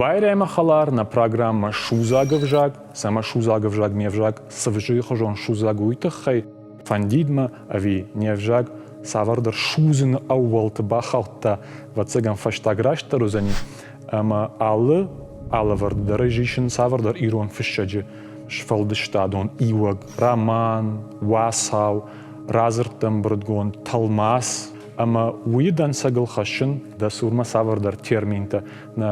Байрӕмӕ хӕлар нӕ программӕ Судзаг ӕвзаг, цӕмӕ судзаг ӕвзаг не взаг цывзыйы хуызон судзаг уый тыххӕй, фӕндид мӕ ӕви не взаг цавӕрдӕр судзыны ӕууӕлты бахаудта, ӕвӕццӕгӕн фӕстаг растдӕр уыдзӕни, ӕмӕ алы алӕвӕрд дӕр ӕз исын цавӕрдӕр ирон фыссӕджы сфӕлдыстадон иуӕг, роман, уацау, радзырдты ӕмбырдгонд, тӕлмац ӕмӕ уыйы дӕнцӕгыл хӕссын дӕ цурмӕ цавӕрдӕр терминтӕ нӕ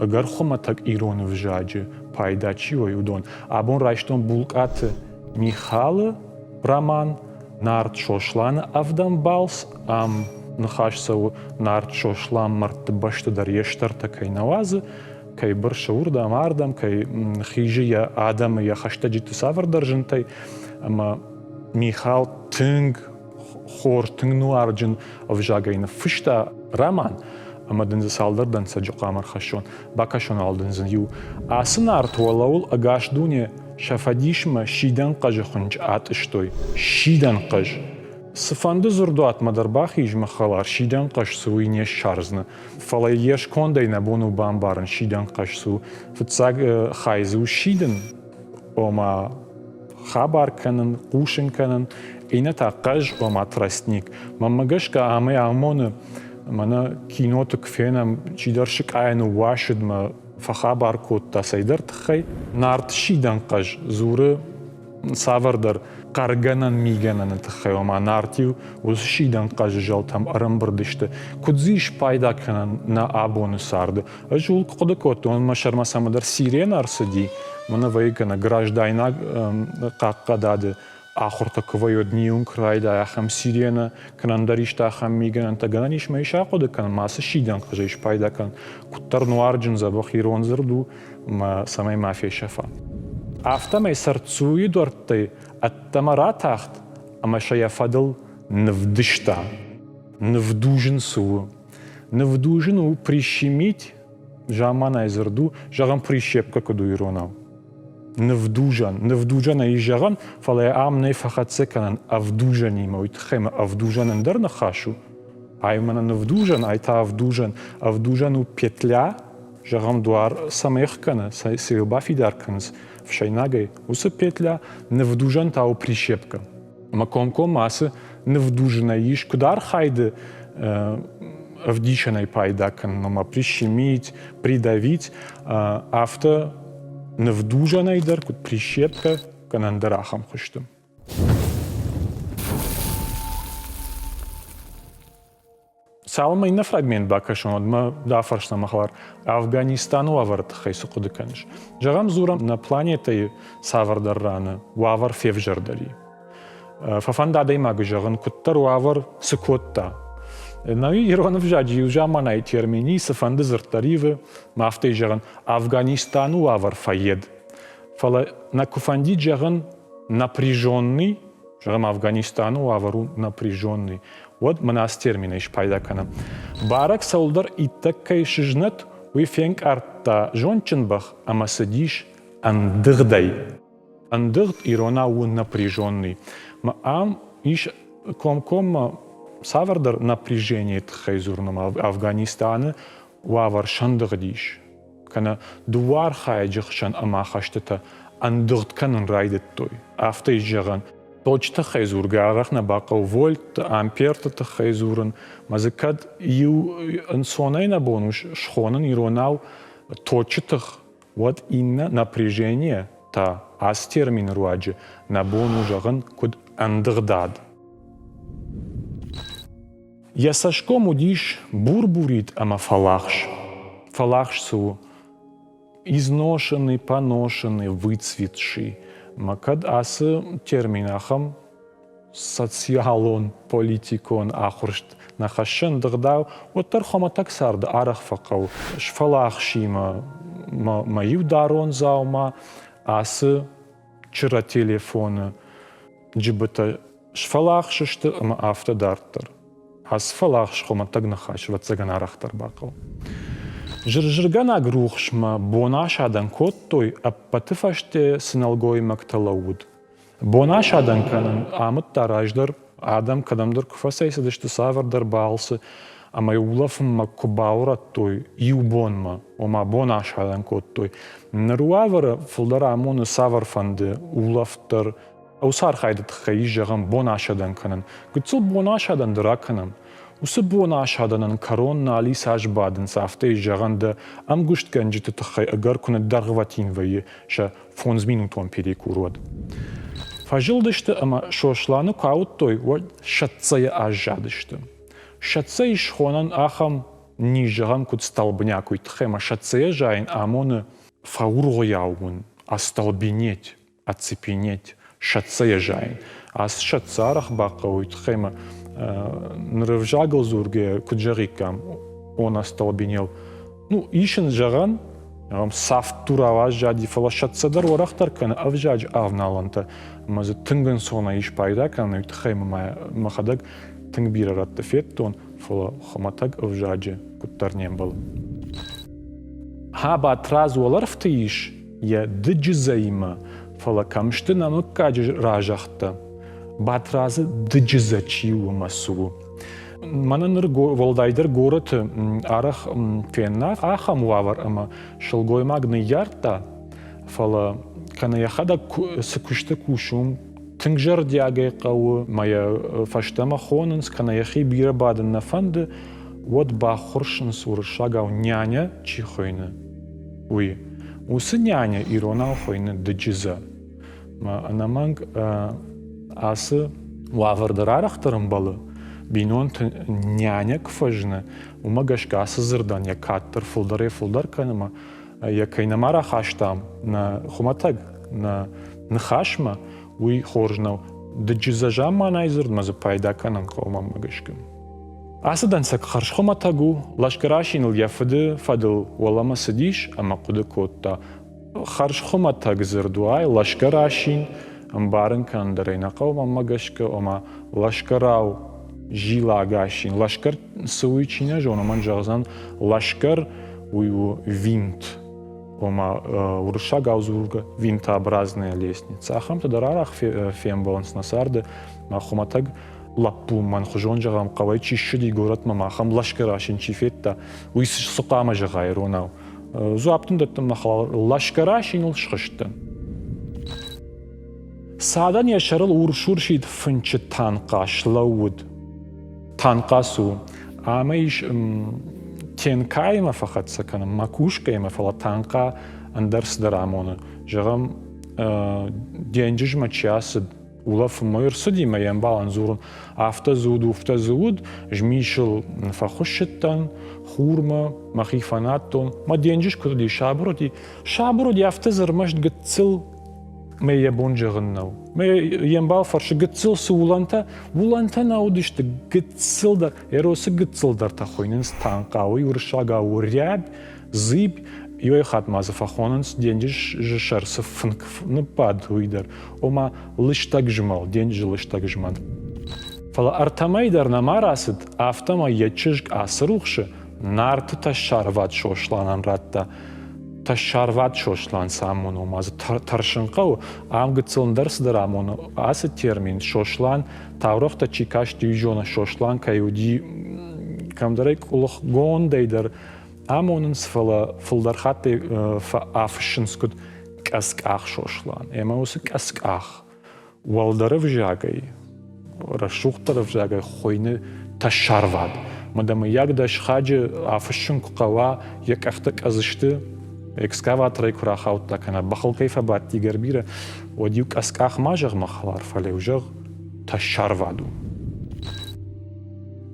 ӕгӕр хуымӕтӕг ирон ӕвзаджы пайда чи уой, уыдон. Абон райстон Булкъаты Михалы роман Нарт Сосланы ӕвдӕм балц. Ам ныхас цӕуы Нарт Сослан мӕрдты бӕсты дӕр йе стӕртӕ кӕй нӕ уадзы, кӕй бырсы уырдӕм, ардӕм, кӕй хизы йӕ адӕмы, йӕ хӕстӕджыты цавӕрдӕр зынтӕй. Ӕмӕ Михал тынг хорз, тынг нуарджын ӕвзагӕй ныффыста роман, ӕмӕ дын дзы цалдӕр дӕнцӕджы хъуамӕ ӕрхӕссон. Бакӕсон уал дын дзы иу. Ацы нарт уӕлӕуыл ӕгас дуне сӕ фӕдисмӕ сидӕн хъӕзы хуынчъы атъыстой. Сидӕн хъӕз! Цыфӕнды дзырдуатмӕ дӕр бахиз, мӕ хӕлар, сидӕн хъӕз цы уый не ссардзынӕ. Фӕлӕ йе скондӕй нӕ бон у бамбарын, сидӕн хъӕз цы у. Фыццаг хай дзы у сидын, ома хабар кӕнын, хъусын кӕнын, иннӕ та хъӕз, ома тростник. Мӕнмӕ гӕсгӕ амӕй амоны, мӕнӕ киноты куы фенӕм, чидӕр сыкъайӕ ныууасыд мӕ фӕхабар кодта цӕйдӕр тыххӕй. Нарт сидӕн хъӕз дзуры цавӕрдӕр хъӕргӕнӕн мигӕнӕны тыххӕй, ома Нарт-иу уыцы сидӕн хъӕзы зӕлтӕм ӕрӕмбырд сты. Куыд дзы ис пайда кӕнӕн нӕ абоны царды? Ӕз ууыл хъуыды кодтон, мӕ сӕрмӕ цӕмӕдӕр сиренӕ ӕрцыди, мӕнӕ вӕййы кӕнӕ граждайнаг хъахъхъӕдады ахуыртӕ куы вӕййы, уӕд ниуын куы райдайа, ахӕм сиренӕ, кӕнӕ ӕндӕр исты ахӕм мигӕнӕнтӕ гӕнӕн ис, мӕ ис ахъуыды кӕнын, ма цы сидӕн хъызӕй спайда кӕнын. Куыддӕр нуарджын дзӕбӕх ирон дзырд у, мӕ цӕмӕй ма фесӕфа. Афтӕмӕй Цӕрдцуйы дуӕрттӕй ӕддӕмӕ ратахт ӕмӕ сӕ йӕ фӕдыл нывдызта. Нывдузын цы у? Нывдузын у прищемить, заманайы дзырд у, зӕгъӕм, прищепка куыд у иронау. Нывдузӕн. Нывдузӕн ӕй зӕгъӕн, фӕлӕ ам нӕй фӕхӕццӕ кӕнӕн ӕвдузӕнимӕ, уый тыххӕй ма ӕвдузӕн ӕндӕр ныхас у. Ай мӕнӕ нывдузӕн, ай та ӕвдузӕн. Ӕвдузӕн у петля, зӕгъӕм, дуар цӕмӕй хкӕны, цы йыл бафидар кӕнынц ӕфсӕйнагӕй, уыцы петля, нывдузӕн та у прищепка. Ӕмӕ комкоммӕ ацы нывдузынӕй ис куыд архайды ӕвдисӕнӕй пайда кӕнын, ома прищемить, придавить, афтӕ нывдузӕнӕй дӕр, куыд прищепка, кӕнӕ ӕндӕр ахӕм хуызты. Цалынмӕ иннӕ фрагмент бакӕсон, уӕдмӕ дӕ афарста мӕ хӕлар, Афганистаны уавӕры тыххӕй цы хъуыды кӕныс? Зӕгъӕм, дзурӕм, нӕ планетӕйы цавӕрдӕр раны уавӕр февзӕрдӕр и. Фӕфӕнды адӕймагы зӕгъын, куыддӕр уавӕр цы кодта. Нӕуи ирон ӕвзаджы иу заманайы термин и, цыфӕнды дзырд дӕр ивы, ма афтӕ зӕгъын, Афганистаны уавӕр фӕед. Фӕлӕ нӕ куы фӕндид зӕгъын напряженный, зӕгъӕм, Афганистаны уавӕр у напряженный, уӕд мын ацы терминӕй спайда кӕнӕм. Барӕг цӕуылдӕр иттӕг кӕй сызнӕт, уый фенкъардта зондджын бӕх ӕмӕ цыдис ӕндыгъдӕй. Ӕндыгъд иронау у напряженный. Мӕ ам ис комкоммӕ цавӕрдӕр напряжение тыххӕй дзурын, ӕмӕ Афганистаны уавӕр сӕндыгъдис. Кӕнӕ дыууӕ архайӕджы хсӕн ӕмахастытӕ ӕндыгъд кӕнын райдыдтой. Афтӕ ис зӕгъӕн, точы тыххӕй дзургӕ арӕх нӕ бахъӕуы вольтты, амперты тыххӕй дзурын, мӕ дзы кӕд иу ӕнцонӕй нӕ бон у схонын иронау точы тых, уӕд иннӕ напряжение та ацы термины руаджы нӕ бон у зӕгъын куыд ӕндыгъдад. Йӕ цӕсгом уыдис бур-бурид ӕмӕ фӕлахс. Фӕлахс цы у? Изношенный, поношенный, выцветший. Мӕ кӕд ацы термин ахӕм социалон, политикон ахуырст нӕ хӕссы ӕндыгъдау, уӕддӕр хуымӕтӕг царды арӕх фӕхъӕуы сфӕлахсимӕ мӕ иударон дзаума, ацы чырӕ телефоны джыбытӕ сфӕлахс сты ӕмӕ афтӕ дарддӕр. Ацы фӕлахс хуымӕтӕг ныхас, ӕвӕццӕгӕн, арӕхдӕр бахъӕуы. Зырзыргӕнаг рухсмӕ бонасадӕн кодтой, ӕппӕты фӕсте цы нӕлгоймӕгтӕ лӕууыд. Бонасадӕн кӕнын амыдта раздӕр адӕм кӕдӕмдӕр куы фӕцӕйцыдысты цавӕрдӕр балцы. Ӕмӕ улӕфынмӕ куы баурӕдтой иу бонмӕ, ома бон асадӕн кодтой. Ныр уавӕры фылдӕр амоны цавӕрфӕнды улӕфт дӕр. Уыцы архайды тыххӕй ис, зӕгъӕм, бон асадӕн кӕнын. Гыццыл бон асадӕн дӕр акӕнӕм. Уыцы бон асадӕнӕн кӕрон нал и цас бадынц, афтӕ ис зӕгъӕн дӕ ӕмгуыстгӕнджыты тыххӕй ӕгӕр куы ныддӕргъвӕтин вӕййы сӕ фондзминутон перекур, уӕд. Фӕзылдысты ӕмӕ Сосланы куы ауыдтой, уӕд сӕццӕйӕ аззадысты. Сӕццӕ ис схонӕн ахӕм низ, зӕгъӕм, куыд столбняк, уый тыххӕй ӕмӕ сӕццӕйӕ зайын амоны фӕуыргъуыйау уын, остолбенеть, оцепенеть, сӕццӕйӕ зайын. Ацы сӕццӕ арӕх бахъӕуы, уый тыххӕй ӕмӕ ныр ӕвзагыл дзургӕйӕ куыд зӕгъиккам, он остолбенел. Ну, ис ын зӕгъӕн, цавддурау аззади, фӕлӕ сӕццӕ дӕр уӕрӕхдӕр кӕны ӕвзаджы авналӕнтӕ, ӕмӕ дзы тынг ӕнцонӕй ис пайда кӕнын, уый тыххӕй мӕ мӕхӕдӕг тынг бирӕ рӕтты федтон, фӕлӕ хуымӕтӕг ӕвзаджы куыддӕр не мбӕлы. Ха Батрадз уӕлӕрвты ис йӕ дыджызӕимӕ, фӕлӕ кӕм сты нӕ мыггаджы разӕгъдтӕ? Батрадзы дыджызӕ чи у ӕмӕ цы у? Мӕнӕ ныр уӕлдайдӕр горӕты арӕх фенна ахӕм уавӕр ӕмӕ сылгоймаг ныййардта, фӕлӕ кӕнӕ йӕхӕдӕг цы куысты кусы, уым тынг зӕрдиагӕй хъӕуы, мӕ йӕ фӕстӕмӕ хонынц, кӕнӕ йӕхи бирӕ бадын нӕ фӕнды, уӕд баххуырсынц уырыссагау няня чи хуыйны, уый. Уыцы няня иронау хуыйны дыджызӕ. Ӕнӕмӕнг ацы уавӕр дӕр арӕхдӕр ӕмбӕлы. Бинонты няня куы фӕзыны, уымӕ гӕсгӕ ацы дзырдӕн йӕ кад дӕр фылдӕрӕй-фылдӕр кӕны ӕмӕ йӕ кӕй нӕма рахастам нӕ хуымӕтӕг нӕ ныхасмӕ, уый хорз нӕу. Дыджызӕ замманайы дзырдмӕ дзы пайда кӕнын хъӕуы мӕнмӕ гӕсгӕ. Ацы дӕнцӕг хӕрзхуымӕтӕг у, ласгӕ-расиныл йӕ фыды фӕдыл уӕлӕмӕ цыдис ӕмӕ хъуыды кодта, Хӕрзхуымӕтӕг дзырд уай, ласгӕ-расин, ӕмбарын кӕнын дӕр ӕй нӕ хъӕуы мӕнмӕ гӕсгӕ, ома ласгӕрау зилаг асин. Ласгӕр цы уый чи нӕ зоны, мӕн зӕгъдзӕн ласгӕр уый у винт, ома уырыссагау дзургӕ винтообразная лестница. Ахӕмтӕ дӕр арӕх фембӕлынц нӕ царды, мӕ хуымӕтӕг лӕппу мӕн хуызон зӕгъӕм хъӕуӕй чи ссыди горӕтмӕ, ма ахӕм ласгӕ расин чи федта, уый цы хъуамӕ зӕгъа иронау? Дзуапп дын дӕттын мӕ хӕлар, ласгӕ расиныл схызтӕн. Цадӕн йӕ сӕрыл урс-урсид фынчы танхъа слӕууыд. Танхъа цы у? Ӕмӕ ис тенкаимӕ фӕхӕццӕ кӕнын, макушкӕимӕ, фӕлӕ танхъа ӕндӕр цыдӕр амоны. Зӕгъӕм, денджызмӕ чи ацыд, улӕфынмӕ ӕрцыди мӕ йе мбалӕн дзурын, афтӕ дзы уыд, уфтӕ дзы уыд, змисыл фӕхуыссыдтӕн, хурмӕ мӕхи фӕнадтон, мӕ денджыз куыд уыди, сабыр уыди, сабыр уыди, афтӕ дзы ӕрмӕст гыццыл мӕ йӕ бон зӕгъын нӕу. Мӕ йе мбал фӕрсы, гыццыл цы уылӕнтӕ? Уылӕнтӕ нӕ уыдысты, гыццыл дӕр, Эросы гыццыл дӕртӕ хуыйнынц танхъа, уый уырыссагау рябь, зыбь, иуӕй хатт ма дзы фӕхонынц денджызы сӕр цы фынк ныббад, уый дӕр. Ома лыстӕг змӕлд, денджызы лыстӕг змӕлд. Фӕлӕ ӕртӕмӕй дӕр нӕма рацыд, афтӕмӕй йӕ чызг Ацырухсы Нарты тӕссарвад Сосланӕн радта. Тӕссарвад Сослан цы амоны, ома дзы тӕрсын хъӕуы, ам гыццыл ӕндӕр цыдӕр амоны. Ацы термин Сослан, таурӕгътӕ чи касти, уый зоны, Сослан кӕй уыди кӕмдӕрӕй къуылыхгондӕй дӕр амонынц, фӕлӕ фылдӕр хаттӕй афыссынц куыд къӕдзкъах Сослан. Ӕмӕ уыцы къӕдзкъах уӕлдӕр ӕвзагӕй, рӕсугъддӕр ӕвзагӕй хуыйны тӕссарвад. Мӕ мыййаг дӕ сыхаджы афыссын куы хъӕуа, йӕ къӕхтӕ къӕдз сты, экскаваторӕй куы рахаудта кӕнӕ бӕхыл кӕй фӕбадти гӕрбирӕ, уӕд-иу къӕдзкъах ма зӕгъ, мӕ хӕлар, фӕлӕ-иу зӕгъ, тӕссарвад у.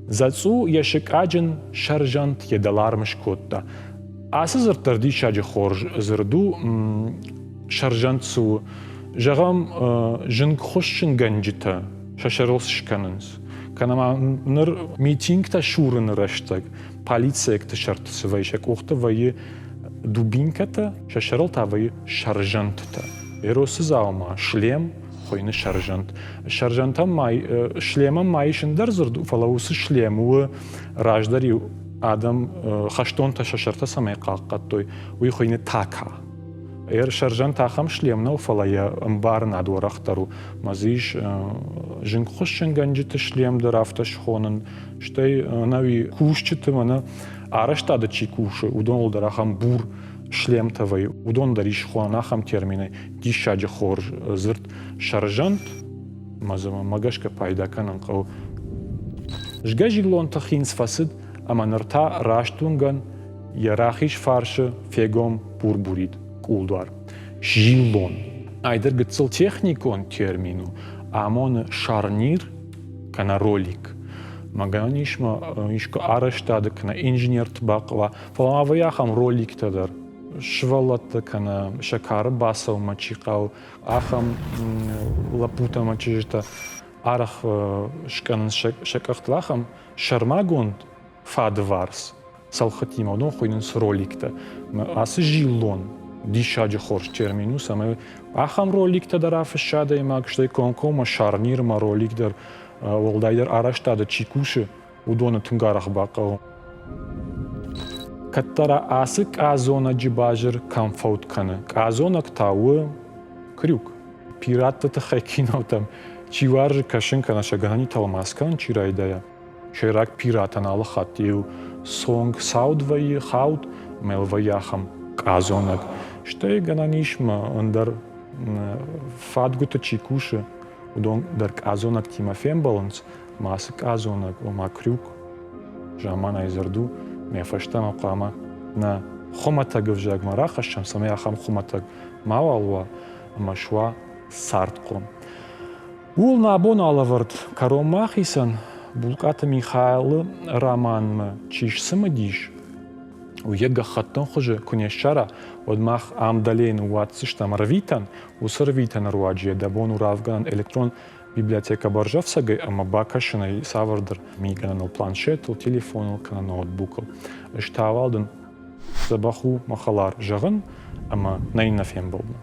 Дзӕцъу йӕ сыкъаджын сӕрзӕнт йӕ дӕларм скодта. Ацы дзырд дӕр диссаджы хорз дзырд у, сӕрзӕнт цы у. Зӕгъӕм, зынгхуыссынгӕнджытӕ сӕ сӕрыл скӕнынц. Кӕнӕ ма ныр митингтӕ сурыны рӕстӕг полициӕгты сӕрты цы вӕййы, сӕ къухты вӕййы дубинкӕтӕ, сӕ сӕрыл та вӕййы сӕрзӕнтытӕ. Эросы дзаума, шлем, хуыйны сӕрзӕнт. Сӕрзӕнтӕн ма шлемӕн ма ис ӕндӕр дзырд, фӕлӕ уыцы шлем у раздӕр-иу адӕм хӕстонтӕ сӕ сӕртӕ цӕмӕй хъахъхъӕдтой, уый хуыйны така. Сержант ахӕм шлем нӕу, фӕлӕ йӕ ӕмбарынад уӕрӕхдӕр у. Мӕ дзы ис зынгхуыссынгӕнджыты шлем дӕр афтӕ схонын, стӕй ӕнӕуи кусджыты мӕнӕ арӕзтады чи кусы, уыдоныл дӕр ахӕм бур шлемтӕ вӕййы. Уыдон дӕр ис схонӕн ахӕм терминӕй диссаджы хорз дзырд сержант, ӕмӕ дзы мӕнмӕ гӕсгӕ пайда кӕнын хъӕуы. Згӕзиллонты хинц фӕцыд ӕмӕ ныр та раст уынгӕн йӕ рахиз фарсы фегом бур-бурид къулдуар. Зиллон. Айдӕр гыццыл техникон термин у, амоны шарнир кӕнӕ ролик. Мӕ гӕнӕн ис ма искуы арӕзтады кӕнӕ инженерты бахъӕуа, фӕлӕ ма вӕййы ахӕм роликтӕ дӕр. Сывӕллӕттӕ кӕнӕ сӕ кары бацӕуынмӕ чи хъӕуы, ахӕм лӕппутӕ ӕмӕ чызджытӕ арӕх скӕнынц сӕ къӕхтыл ахӕм сӕрмагонд фадыварц цӕлхытимӕ, уыдон хуыйнынц роликтӕ. Ацы зиллон диссаджы хорз термин у, цӕмӕй ахӕм роликтӕ дӕр афысса адӕймаг, стӕй комкоммӕ шарнирмӕ ролик дӕр, уӕлдайдӕр арӕзтады чи кусы, уыдоны тынг арӕх бахъӕуы. Кӕддӕра ацы къадзонӕджы базыр кӕм фӕуд кӕны? Къадзонӕг та у крюк. Пиратты тыххӕй кинотӕм чи уарзы кӕсын кӕнӕ сӕ гӕнӕн тӕлмац кӕнын чи райдайа, сӕйраг пиратӕн алы хатт иу цонг цауд вӕййы, хауд, ӕмӕ йыл вӕййы ахӕм къадзонӕг. Стӕй гӕнӕн ис мӕ ӕндӕр фадгуыты чи кусы, уыдон дӕр къадзонӕгтимӕ фембӕлынц, ма ацы къадзонӕг, ома крюк, заманайы дзырд у, мӕ фӕстӕмӕ хъуамӕ нӕ хуымӕтӕг ӕвзагмӕ рахӕссӕм, цӕмӕй ахӕм хуымӕтӕг мауал уа ӕмӕ суа цардхъом. Ууыл нӕ абон алӕвӕрд кӕронмӕ ахицӕн Булкъаты Михаилы романмӕ чи сцымыдис, уый йӕ гӕххӕттын хуызы куы не ссара, уӕд мах ам дӕлейы ныууадздзыстӕм ӕрвитӕн. Уыцы ӕрвитӕны руаджы йӕ дӕ бон у равгӕнӕн электрон библиотекӕ бӕрзӕфцӕгӕй ӕмӕ бакӕсынӕй цавӕрдӕр мигӕнӕныл планшетыл, телефоныл кӕнӕ ноутбукыл. Ӕз та уал дын дзӕбӕх у, мӕ хӕлар, зӕгъын ӕмӕ нӕ иннӕ фембӕлдмӕ.